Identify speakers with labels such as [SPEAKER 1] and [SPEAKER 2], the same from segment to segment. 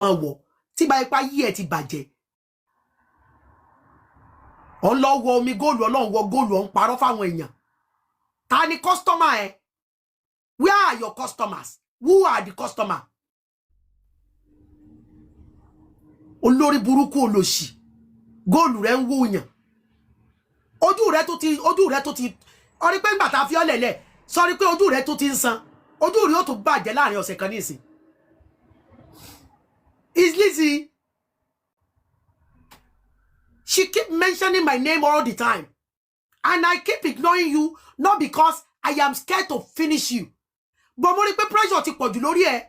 [SPEAKER 1] Máa wọ̀ tí bá ipá yí ẹ̀ ti bàjẹ́. Ọ̀ ń lọ wọ omi góòlù, ọlọ́run wọ góòlù, ọ̀ ń parọ́ fáwọn èèyàn. Ta ni customer ẹ? Where are your customers? Who are the customer? Olórí burúkú, olòṣì, góòlù rẹ ń wòyàn. Ojú rẹ tó ti ọrí pé ńgbà tá a fi ọ́ lẹ̀lẹ̀ sọrí pé ojú rẹ tó ti ń san, ojú rẹ ó tún bàjẹ́ láàrin ọ̀sẹ̀ kan nísìn. It's Lizzy. She keep mentioning my name all the time and I keep ignoring you, not because I am scared to finish you, but mo rí pé pressure ti pọ̀jù lórí ẹ.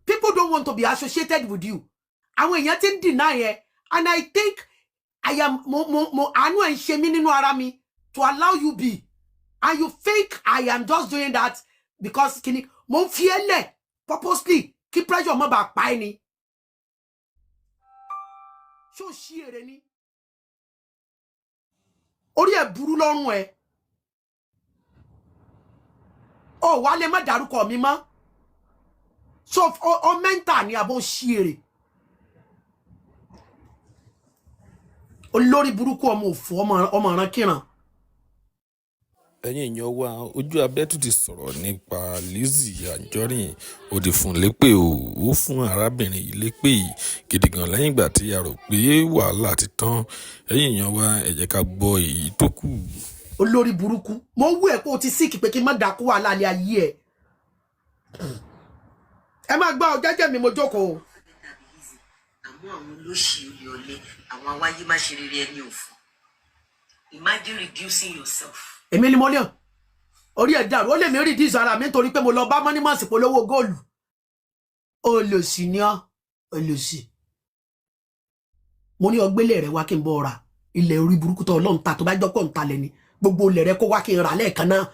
[SPEAKER 1] People don't want to be associated with you. Àwọn èèyàn ti ń deny ẹ and I think I am mo àánú ẹ̀ ń ṣe mí nínú ara mi to allow you be, and you think I am just doing that because kini mo ń fi ẹ́ lẹ̀ purposely kí pressure má bàa pa ẹ́ ni. Ṣó ṣí èrè ni? Orí ẹ̀ burú lọ́rùn ẹ̀. Ó wá lè má dárúkọ mi mọ́. So ọ mẹ́ńtà ni àbó ṣí èrè? Olórí burúkú, ọmọ òfò, ọmọ ìrankíran.
[SPEAKER 2] Ẹ̀yin èèyàn wa, ojú abẹ́ tún ti sọ̀rọ̀ nípa Lizzy Anjorin. Ó ti fún un lépè o. Ó fún arábìnrin yìí lépè gidi gan lẹ́yìn ìgbà tí a rò pé wàhálà ti tán. Ẹ̀yin èèyàn wa, ẹ jẹ́ ká gbọ́ èyí tó kù.
[SPEAKER 1] Olórí burúkú, mo ń wú ẹ pé o ti sick, pé kí n má dákú wàhálà ilé ayé ẹ. Ẹ máa gbọ́ ọ jẹ́jẹ́ mi, mo jókòó.
[SPEAKER 3] Àmọ́ àwọn olóṣì, olè, ọ̀lẹ, àwọn awáyé má ṣe rere, ẹni òfò. Imagine reducing yourself.
[SPEAKER 1] Èmi ni mo ní ọ orí ẹ dàrú. Ó lè mi rí díìsì ara mi nítorí pé mo lọ bá mọ́nímọ̀sì polówó góòlù. Olòṣì ni ọ, olòṣì. Mo ní ọgbélé rẹ wá kí n bọ́ ra ilẹ̀ orí burúkú tó ọlọ́run ta. Tó bá jọ́pọ̀ ń talẹ̀ ni, gbogbo ilẹ̀ rẹ kó wá kí n rà lẹ́ẹ̀kan náà.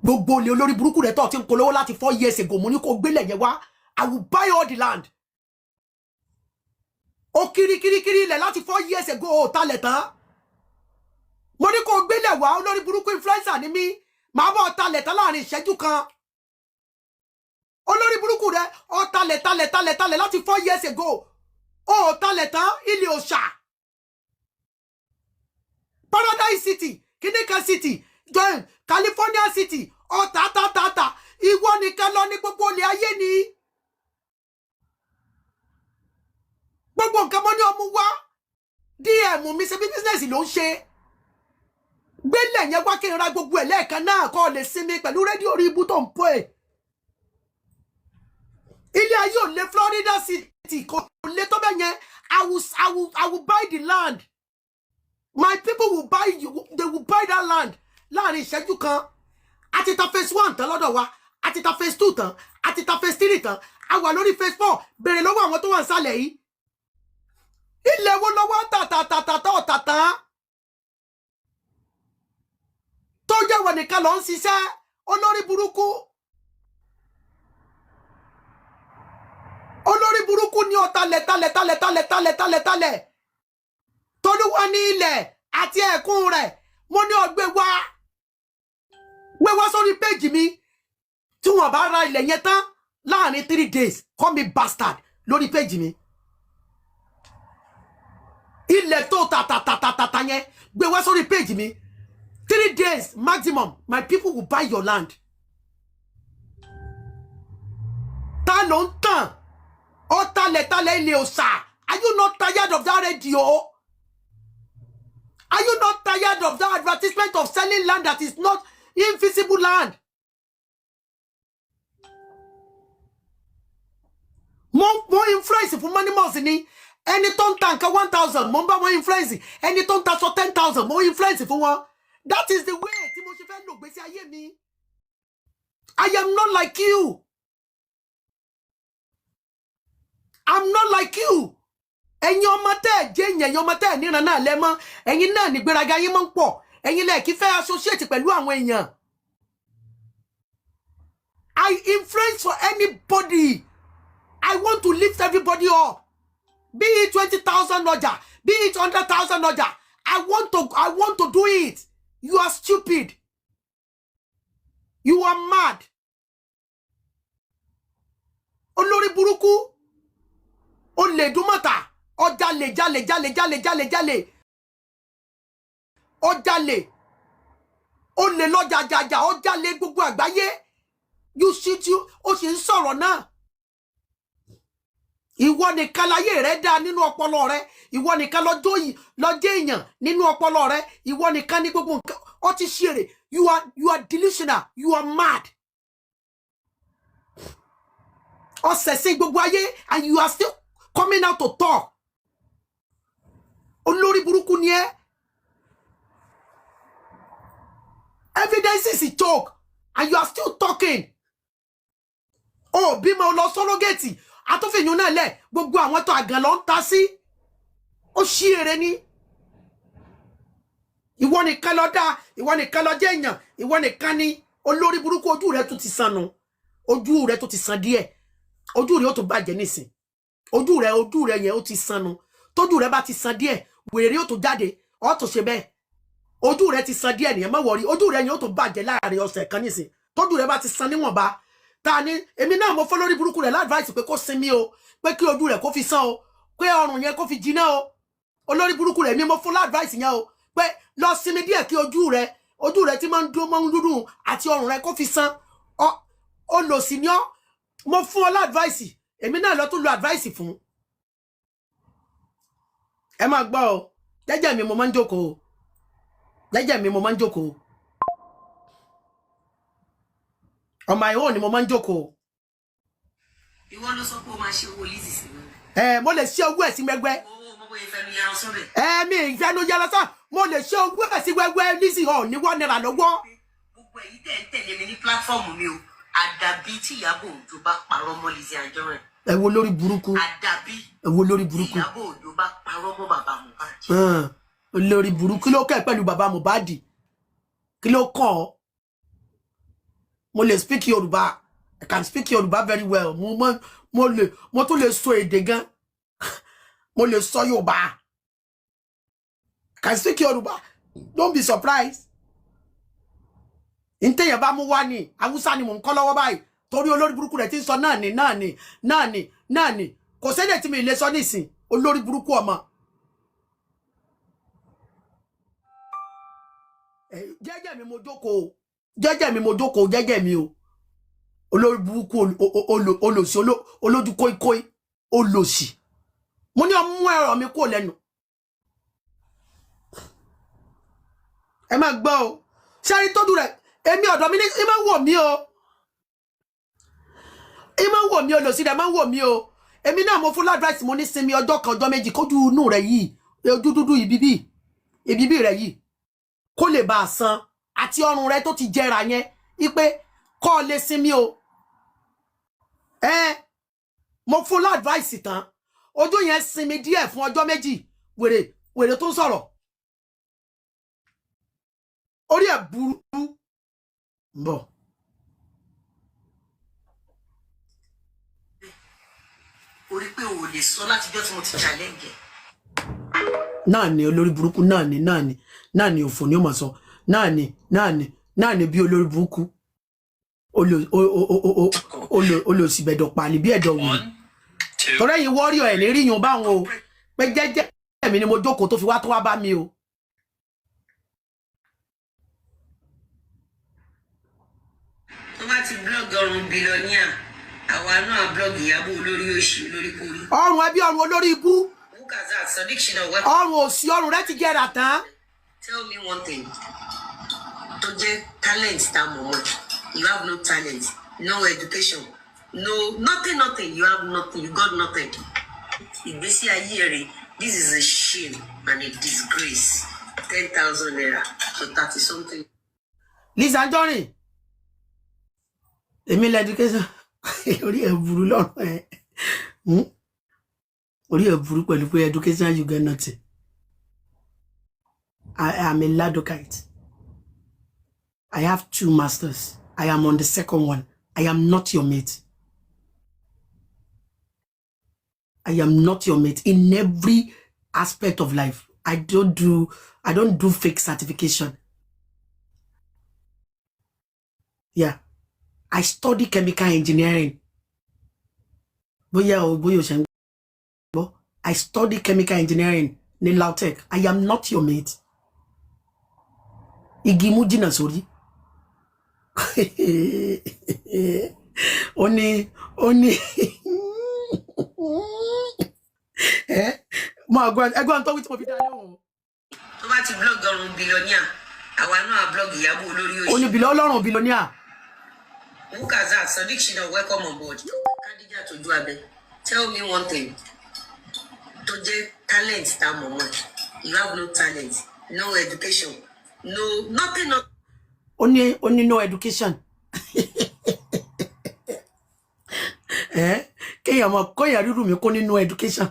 [SPEAKER 1] Gbogbo ilẹ̀ olórí burúkú rẹ tó ti ń polówó láti 4 years ago, mo ní kó gbélé yẹn wá. I will buy all the land. Ó kiri kiri kiri ilẹ̀ láti 4 years ago, ó talẹ̀ tán. Mo ní kó gbélé wá. Olórí burúkú, influencer ni mí, màá bọ̀ talẹ̀ tán láàrin ìṣẹ́jú kan. Olórí burúkú rẹ, ó talẹ̀ talẹ̀ talẹ̀ talẹ̀ láti 4 years ago, ó talẹ̀ tán. Ilé òòṣà, Paradise City, kìnìkan City, join California City, ọ̀tá tàtàtà. Ìwọ nìkan lọ ní gbogbo ilé ayé ni. Gbogbo nǹkan mọ́ ní ọmú wá DM mi. Ṣe bí business ló ń ṣe? Gbélé yẹn wá kí n ra gbogbo ẹ̀ lẹ́ẹ̀kan náà, kó o lè sinmi pẹ̀lú rédíò orí ibú tó ń pọ̀ ẹ̀. Ilé ayé ò lé. Florida City kò lé tó bẹ́ẹ̀ yẹn. I will buy the land. My people will buy you. They will buy that land láàrin ìṣẹ́jú kan. A ti ta phase one tán lọ́dọ̀ wa, a ti ta phase two tán, a ti ta phase three tán, a wà lórí phase four. Béèrè lọ́wọ́ àwọn tó wà nísàlẹ̀ yìí. Ilẹ̀ wo lọ́wọ́ tàtàtàtà ọ̀tà tán tó jẹ́ wọ̀ nìkan ló ń ṣiṣẹ́? Olórí burúkú, olórí burúkú ní ọ̀tá lẹ̀ talẹ̀ talẹ̀ talẹ̀ talẹ̀ talẹ̀ talẹ̀. Tolúwa ní ilẹ̀ àti ẹ̀kún rẹ̀. Mo ní ọgbẹ́ wá, gbé wá sórí péjì mi. Tí wọ́n bá ra ilẹ̀ yẹn tán láàrin 3 days, call me bastard lórí péjì mi. Ilẹ̀ tó tàtàtàtàtà yẹn, gbé wá sórí péjì mi. 3 days maximum, my people will buy your land. Ta ló ń tàn ọ? Talẹ̀ talẹ̀ ilé òòṣà. Are you not tired of that radio? Are you not tired of that advertisement of selling land that is not invisible land? Mo influence fún Moneymus ni. Ẹni tó ń ta nǹkan 1,000, mo ń bá wọn influence. Ẹni tó ń taṣọ 10,000, mo influence fún wọn. That is the way tí mo ṣe fẹ́ lò gbèsè ayé mi. I am not like you. I'm not like you. Ẹ̀yin ọmọ tẹ́ ẹ̀ jẹ́ èèyàn, ẹ̀yin ọmọ tẹ́ ẹ̀ níran náà lẹ́mọ́, ẹ̀yin náà nígbéraga yín máa ń pọ̀. Ẹ̀yin lẹ́ẹ̀kí fẹ́ associate pẹ̀lú àwọn èèyàn. I influence for anybody. I want to lift everybody up, be it 20,000 ọjà, be it 100,000 ọjà. I want to do it. You are stupid. You are mad. Olórí burúkú. Ó lè dúnmọ̀tà, ọjà lè jalè jalè jalè jalè jalè, ó jalè, ó lè lọ́jà jàjà, ó jalè gbogbo àgbáyé. You shit you. Ó sì ń sọ̀rọ̀ náà. Ìwọ nìkan láyé rẹ dá nínú ọpọlọ rẹ. Ìwọ nìkan lọ́jọ́ yìí lọ́jọ́ èèyàn nínú ọpọlọ rẹ. Ìwọ nìkan ní gbogbo nǹkan ó ti ṣeré. You are delusional, you are mad. Ọ̀sẹ̀sìn gbogbo ayé and you are still coming out to talk. Olórí burúkú ni ẹ́. Evidences is choke and you are still talking. Ó bímọ lọ surrogate, atúnfìyún náà lẹ̀, gbogbo àwọn tó àgàn lọ ń ta sí. Ó ṣí ere ní. Ìwọ nìkan lọ dá, ìwọ nìkan lọ jẹ́ èèyàn, ìwọ nìkan ni olórí burúkú. Ojú rẹ tún ti sanu, ojú rẹ tún ti san díẹ̀, ojú rẹ ó tún bàjẹ́ nísìn. Ojú rẹ yẹn ó ti sanu. Tójú rẹ bá ti san díẹ̀, wèrè ó tún jáde, ó tún ṣe bẹ́ẹ̀. Ojú rẹ ti san díẹ̀ nìyẹn, má worry. Ojú rẹ yẹn ó tún bàjẹ́ láàrin ọ̀sẹ̀ kan nísìn. Tójú rẹ bá ti san níwọ̀nba ta ni èmi náà mo fọ́ lórí burúkú rẹ̀ l'advice pé kó sinmi o, pé kí ojú rẹ̀ kó fi san o, pé ọrùn yẹn kó fi jiná o. Olórí burúkú rẹ̀ mi mo fún l'advice yẹn o, pé lọ sinmi díẹ̀ kí ojú rẹ tí máa ń dún, máa ń dúdú, àti ọrùn rẹ kó fi san. Ọ olòṣì ni ọ. Mo fún ọ l'advice, èmi náà lọ tún lo advice fún. Ẹ máa gbọ́ o. Jẹ́jẹ́ mi mo máa ń jókòó o. Jẹ́jẹ́ mi mo máa ń jókòó. On my own ni mo máa ń jókòó.
[SPEAKER 3] Ìwọ ló sọ pé o máa ṣe owó Lizzy sí mi.
[SPEAKER 1] Ẹ mo lè ṣe owó ẹ̀ sí gbẹgbẹ́.
[SPEAKER 3] Owó mo bóyá fẹnu yẹran sọ́bẹ̀.
[SPEAKER 1] Ẹ mi ìfẹ́nu yẹlẹ sá, mo lè ṣe owó ẹ̀ sí gbẹgbẹ́. Lizzy ọ̀ ní 1 naira lọ́wọ́.
[SPEAKER 3] Gbogbo èyí tẹ̀ ń tẹ̀lé mi ní platform mi o, àdàbí tí Ìyábọ̀ Òjó bá parọ́ mọ́ Lizzy Anjorin.
[SPEAKER 1] Ẹ wo lórí burúkú.
[SPEAKER 3] Àdàbí
[SPEAKER 1] Ẹ wo lórí
[SPEAKER 3] tí
[SPEAKER 1] burúkú.
[SPEAKER 3] Ìyábọ̀ Òjó bá parọ́ mọ́ bàbá Mohbad.
[SPEAKER 1] Olórí burúkú, kí ló kẹ́ pẹ̀lú bàbá Mohbad? Kí ló kàn ọ́? Mo lè speak Yorùbá. I can speak Yorùbá very well. Mo lè, mo tún lè sọ èdè gan. Mo lè sọ Yorùbá. I can speak Yorùbá, don't be surprised. Ntẹ̀yẹ̀ bá mú wá ní Haúsá ni mò ń kọ́ lọ́wọ́ báyìí, torí olórí burúkú rẹ̀ ti ń sọ náà ni náà ni náà ni náà ni. Kò sẹ́dẹ̀ tí mi lè sọ nísìn. Olórí burúkú ọmọ. Jẹ́jẹ́ mi mo jókòó, jẹ́jẹ́ mi mo jókòó, jẹ́jẹ́ mi o. Olórí burúkú, olòṣì, olójú kóíkóí, olòṣì. Mo ní ọmú ẹ̀rọ mi kúrò lẹ́nu. Ẹ máa gbọ́ o. Ṣẹ́rí tójú rẹ̀ èmi ọ̀dọ̀ mi ní ẹ máa ń wò mí o, ẹ máa ń wò mí, olòṣì rẹ̀ máa ń wò mí o. Èmi náà mo fún l'advice, mo ní sinmi ọjọ́ kan, ọjọ́ méjì, kójú inú rẹ̀ yìí, ojú dúdú ìbíbí ìbíbí rẹ̀ yìí kó lè bá a san, àti ọrùn rẹ̀ tó ti jẹrà yẹn, ipe kọ́ ọ lè sinmi o. Ẹ mo fún l'advice tán, ojú yẹn sinmi díẹ̀ fún ọjọ́ méjì. Wèrè wèrè tó ń sọ̀rọ̀, orí ẹ̀ burú ń bọ̀.
[SPEAKER 3] Orí pé o ò lè sọ látijọ́ tí mo ti challenge ẹ̀.
[SPEAKER 1] Náà ni olórí burúkú, náà ni, náà ni, náà ni. Òfò ni ó máa sọ, náà ni, náà ni, náà ni, bí olórí burúkú, olòṣìbẹ̀dọ̀ pàlì bí ẹ̀dọ̀ wùrù. Torí ẹ̀yin wọ́ríọ̀ ẹ̀ ní ríyun báwọn o, pé jẹ́jẹ́ mi ni mo jókòó tó fi wá tó wá bá mi o.
[SPEAKER 3] Tó bá ti blog ọrùn billionaire, àwa náà blog Ìyábọ̀ olórí òṣì olórí kórí.
[SPEAKER 1] Ọrùn ẹbí, ọrùn olórí ibú.
[SPEAKER 3] Who can that? Sadiq Shina, welcome.
[SPEAKER 1] Ọrùn òsì, ọrùn rẹ ti jẹrà tán.
[SPEAKER 3] Tell me one thing tó jẹ́ talent tá a mọ̀ mọ́. You have no talent, no education, no nothing, nothing. You have nothing, you got nothing. Ìgbésí ayé rẹ̀, this is a shame and a disgrace. ₦10,000 to 30 something.
[SPEAKER 1] Lizzy Anjorin, èmi lẹ education. Orí ẹ burú lọ́rùn ẹ. Orí ẹ burú pẹ̀lú pé education, you get nothing. I am a Ladokite. I have two masters. I am on the second one. I am not your mate. I am not your mate in every aspect of life. I don't do fake certification. Yeah. I study chemical engineering. Bóyá o, bóyá o ṣe ń I study chemical engineering ní LAUTECH. I am not your mate. Igi mú jìnnà sórí. Ó ní ẹ mọ àgbọn ẹgbọn tó wí tí mo fi dá lóhùn.
[SPEAKER 3] Tó bá ti blog ọrùn billionaire, àwa náà á blog Ìyábọ̀ olórí
[SPEAKER 1] Ó ní
[SPEAKER 3] òṣì.
[SPEAKER 1] Bìlọ ọlọ́run billionaire.
[SPEAKER 3] Wukazat Sadiq Shina, welcome on board. Khadija Tójú Abẹ, tell me one thing tó jẹ́ talent tá a mọ̀ mọ́. You have no talent, no education, no nothing, nothing.
[SPEAKER 1] Ó ní no education. Ẹ kéèyàn mọ kóyàn rírù mi kó ní no education.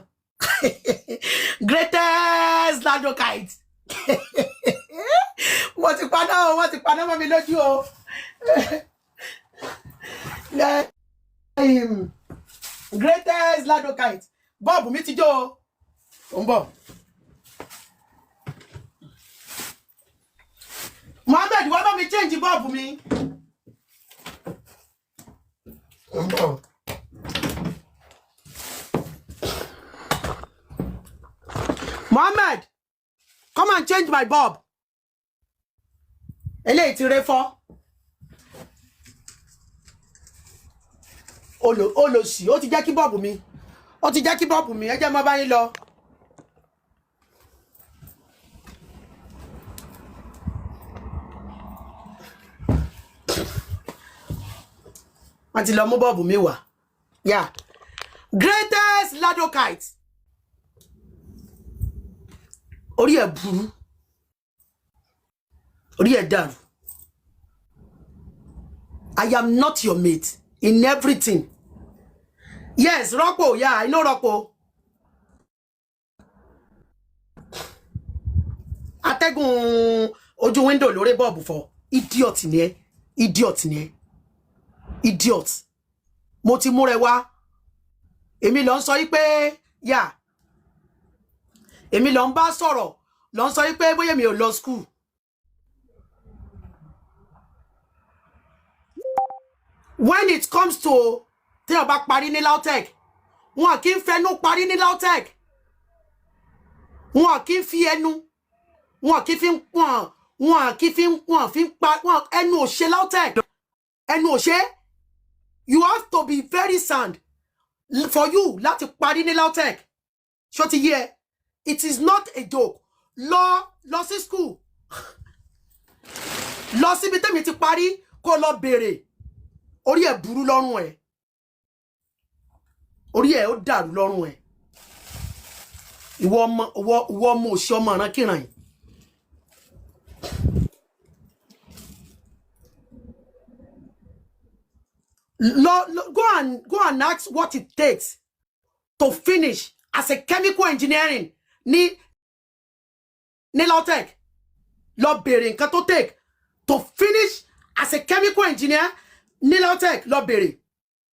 [SPEAKER 1] Greatest ladokite, wọ́n ti paná o, wọ́n ti paná mọ́ mi lójú o. Greatest ladokite, bulb mi ti jó o, ó ń bọ̀. Mohammed, wá bá mi change bulb mi. Ó ń bọ̀. Mohammed, come and change my bulb. Eléyìí ti ré fọ́. Olòṣì, ó ti jẹ́ kí bulb mi, ó ti jẹ́ kí bulb mi. Ẹ jẹ́ mọ́ bá yín lọ. Wọ́n ti lọ mú bulb mi wá. Yeah. Greatest ladokite, orí ẹ̀ burú, orí ẹ̀ dàrú. I am not your mate in everything. Yes, Rọ́pò, yeah, I know Rọ́pò. Atẹ́gùn ojú window lórí bulb fọ́. Idiot ni ẹ́, idiot ni ẹ́, idiot. Mo ti múra ẹ wá. Èmi lọ ń sọ yí pé yà, èmi lọ ń bá sọ̀rọ̀, lọ ń sọ yí pé bóyá mi ò lọ school. When it comes to téèyàn bá parí ní LAUTECH, wọn kì í fẹnu parí ní LAUTECH, wọn kì í fi ẹnu, wọn kì í fi ń wọn, wọn kì í fi ń wọn fi ń pa wọn. Ẹnu ò ṣe LAUTECH, ẹnu ò ṣe. You have to be very sound for you láti parí ní LAUTECH. Ṣó ti yé ẹ? It is not a joke. Lọ sí school, lọ síbi tẹ́mi ti parí, kó lọ béèrè. Orí ẹ̀ burú lọ́rùn ẹ̀, orí ẹ̀ ó dàrú lọ́rùn ẹ̀. Ìwọ ọmọ, ìwọ ọmọ òṣì, ọmọ ìrankíran yìí. Lọ go and ask what it takes to finish as a chemical engineering ní LAUTECH. Lọ béèrè nǹkan tó take to finish as a chemical engineer ní LAUTECH, lọ béèrè.